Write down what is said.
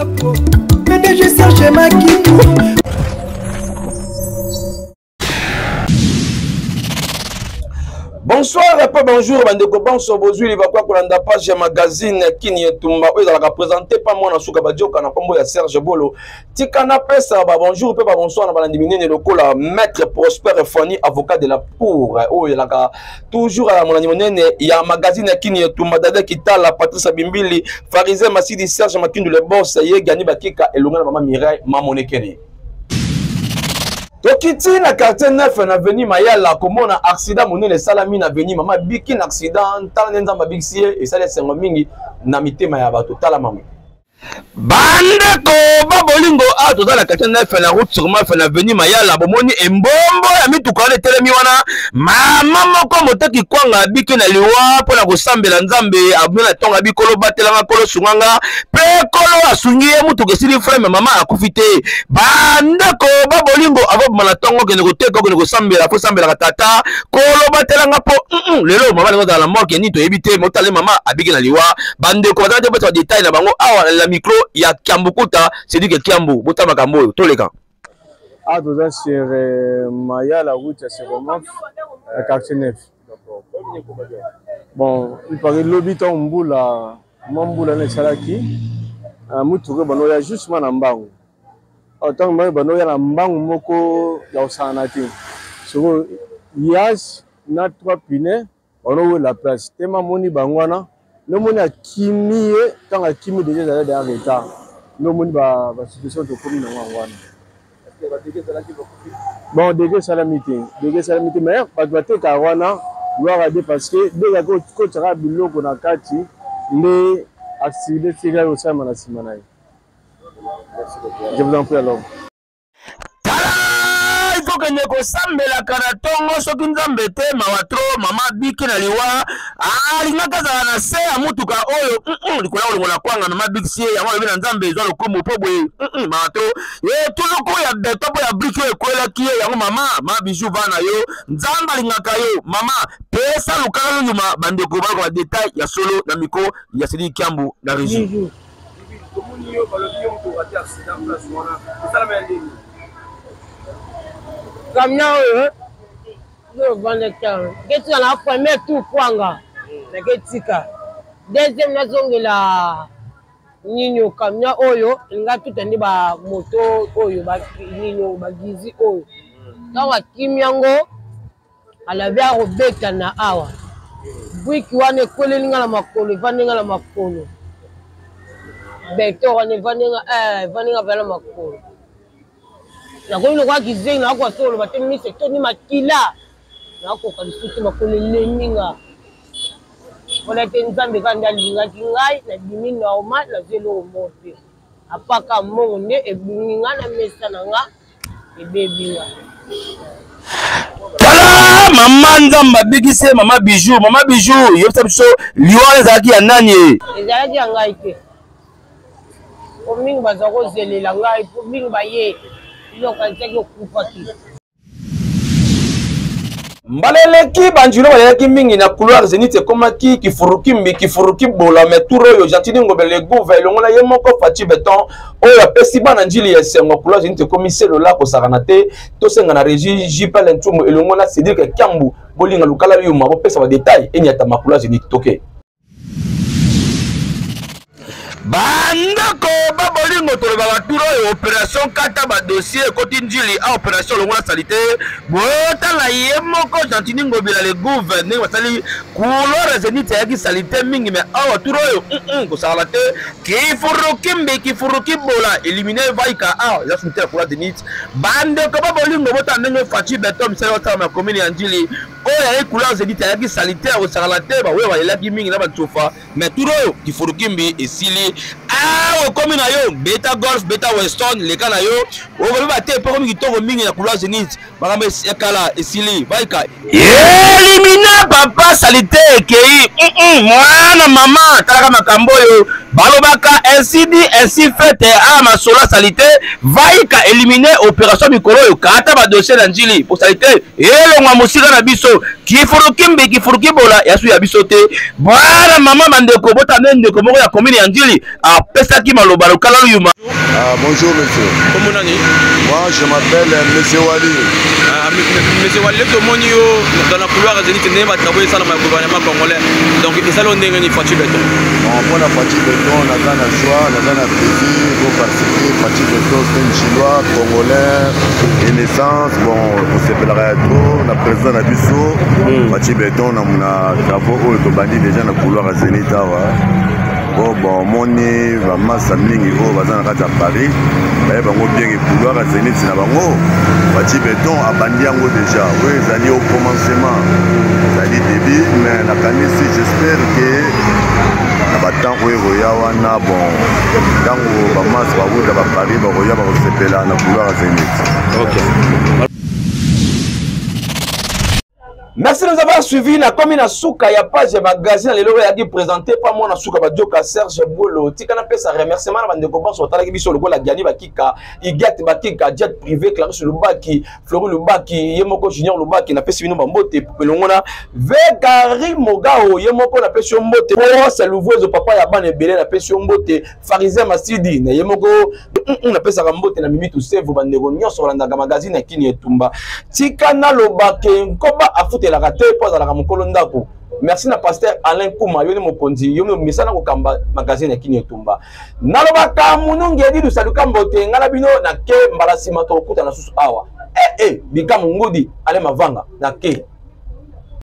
PDG Serge Makibu. Bonsoir et pas bonjour bandeko banso bozwi libaku ya kolanda page ya magazine Kini Etumba oyo ezalaka présente pa mwana suka badioka na nkombo ya Serge Bolo. Tika napesa ba bonjour mpe ba bonsoir na balandi minene lokola maître Prosper Fani avocat de la cour oyo ezalaka toujours ya molandi monene ya magazine ya Kini Etumba, Dada Kitala, Patrice Bimbili, Pharisien Masidi, Serge Makindu le boss, ye Gani Bakika elonga na mama Mireille Mamonekene. Tokiti na quartier 9 na avenue Mayala komona accident monene esalami na avenue mama biki na accident tala nde Nzambe abikisi ye esali esengo mingi na mitema ya bato. Tala mama bandeko ba bolingo awa toza na quartier 9 na route sûrement na avenue Mayala bomoni embombo ya mituka wana etelemi wana mama moko moteki kwanga abiki na liwa mpo na kosambela Nzambe abimi na ntongo abi kolo batelanga kolo sunganga mpe kolo asungi ye motuka esili frame mama akufi te. Bandeko ba bolingo avobima na ntongo okende koteka okende kosambela mpo osambelaka tata kolo batelanga mpo lelo mama alingi ozala na morgue nini toyebi te motale mama abiki na liwa. Bandeko bazala te bota ba detail na bango awa na micro ya Kiambukuta Cédric Kiambu bota makambo oyo toleka. Ah, toza sur Mayala route ya Sekomaf na quartier 9. Bon, il paraît lobi ntango mbula mwa mbula na esalaki motuka ebanda oya justement na mbangu. Ntango mbangu ebanda oya na mbangu moko ya kosangana te. Sikoyo Yas na 3 pneus banda owela place te mamoni bango wana nomoni akimi ye ntango akimi deja ezali deja retard nomoni ba situation tokomi nango yango wana. Bon, dégâts esalami te, dégâts esalami te, mais bato batekaka wana gloire à Dieu parce que dégâts kotiaka biloko na kati nde accident etikali kosalema na nsima na ye. Je vous en prie alors. Tala, il faut kende kosambelaka na ntongo soki Nzambe te mawa tro mama biki na liwa alingaka azala na se ya motuka oyo likolo ya kolongola kwanga mama bikisi ye yango alobi na Nzambe ezwa lokumu mpo boye mawa tro etuluku ya beto mpo ya briki oyo ekwelaki ye yango mama ma bijou va na yo Nzambe alingaka yo mama pesa lukala loluma bandeko bayoka ba detail ya solo na micro ya Cédric Kiambu na régie. Tomoni yo balobi yo moto orate accident place wana esalama ya ndenge camion oyo nde ovanda ntango ketika na premier tour kwanga naketika deuxième nazongela nini camion oyo elinga tuta nde bamoto oyo nini bagizi oyo ntango akimi yango alabi akobeta na awa briki wana ekweleli nga na makolo evandi nga na makolo beton wana evandi nga evandi nga na makolo nakomi lokola kizengi nakoka so koloba te miso etondi makila nakoka lisusu te makolo elembi nga mpona te Nzambe kaka nde alingaki ngai nabimi normal nazwi eloko moko te apaka mbongo nde ebungi nga na mesa na nga ebebi nga. Tala mama Nzambe abikisi ye mama Bijou, mama Bijou yebisa biso liwa wana ezalaki ya nani? Ezalaki ya ngai te po mingi baza kozelela ngai po mingi baye yokanisaki okufaki. Mbala eleki banjilo balelaki mingi na couloir Zenith ekomaki kifurukimbi kifuruki bola mais tour oyo Gentiny Ngobele Gouve elongo na ye moko Fatshi Beton oyo apesi bana njili ya esengo couloir Zenith ekomi selola kosakana te tosenga na régie JPL Ntumbu elongo na Cédric Kiambu bolinga lukala yuma bopesa ba détail enyatama couloir Zenith toke. Bandeko ba bolingo tolobaka tour oyo opération kata ba dossier ekoti njili a opération longola salite botala ye moko Gentiny Ngobila le gouve ndenge basali couloir Zenith ayaki salite mingi mais awa tour oyo kosakana te kifuruki mbi kifuruki bola éliminer Vaika a ya sumite ya couloir Zenith. Bandeko ba bolingo botala ndenge Fatshi Beton misala osala na commune ya Njili oyo ayaki couloir Zenith ayaki salite ya kosakana te baoyo balelaki mingi na batsofa mais tour oyo kifurukimbi esili awa okomi na yo beta golf beta weston leka na yo okoyeba te mpo okomi kitoko mingi na couloir Zenith makambo ya kala esili Vaika elimine papa salite ekei mwana mama talaka makambo oyo Balobaka ainsi dit ainsi fait a masolo salite vaika éliminer opération mikolo oyo kata ba dossier na njili po salite elongwa mosika na biso kifurukimbi kifurukibola yasu ya biso te bwana mama bandeko botande ndeko moko ya commune ya njili apesaki maloba lokala luyuma. Ah, bonjour monsieur. Comment nani? Moi je m'appelle euh, monsieur Wali. Ah, monsieur Wali, tomoni yo dans la couloir ya Zenith ndenge ba travaux esalama ya gouvernement congolais. Donc esali yo ndenge nini Fatshi Beton? Bon, mpo na Fatshi Beton naza na joie, naza na plaisir po parce que Fatshi Beton c'est un chinois congolais et naissance bon tosepelaka ya trop na président na biso hmm. Fatshi Beton na na travaux oyo tobandi déjà na couloir ya Zenith awa. Bon, bon, omoni bamasa mingi oyo baza na kati ya Paris baye bango bien ke couloir ya Zenith na bango Fatshi Beton abandi yango déjà oyo ezali au commencement ezali début mais nakanisi j'espère que na batemps oyo ekoya wana bon ntango bamasa bawuta ba Paris bakoya bakosepela na couloir ya Zenith. Okay. Merci de nous avoir suivis. Na komi na suka ya page ya magazine lelo oyo eyaki présente pa mwana suka badioka Serge Bolo. Tika na pesa remerciement na bandeko banso batalaki biso lokola Gianni Bakika, Igat Bakika, Jet Privé, Clarisse Lubaki, Flori Lubaki, ye moko Junior Lubaki, napesi bino bambote elongo na Vegari Mogao, ye moko napesi yo mbote. Pose Luvuezo papa ya bana ebele napesi yo mbote. Pharisien Masidi na ye moko napesaka mbote na Mimi Tusevu, bandeko nyonso balandaka magazine ya Kini Etumba. Tika naloba ke nkoba afutelaka te mpo azalaka mokolo ndako. Merci na pasteur Alain Kuma, yo nde mokonzi, yo nde misala kokamba magazine ya Kini Etumba. Nalobaka munungi edi lusaluka mbote ngai na bino na ke mbala nsima tokokutana susu awa. Eh eh, bikamu ngudi, Alain Mavanga na ke.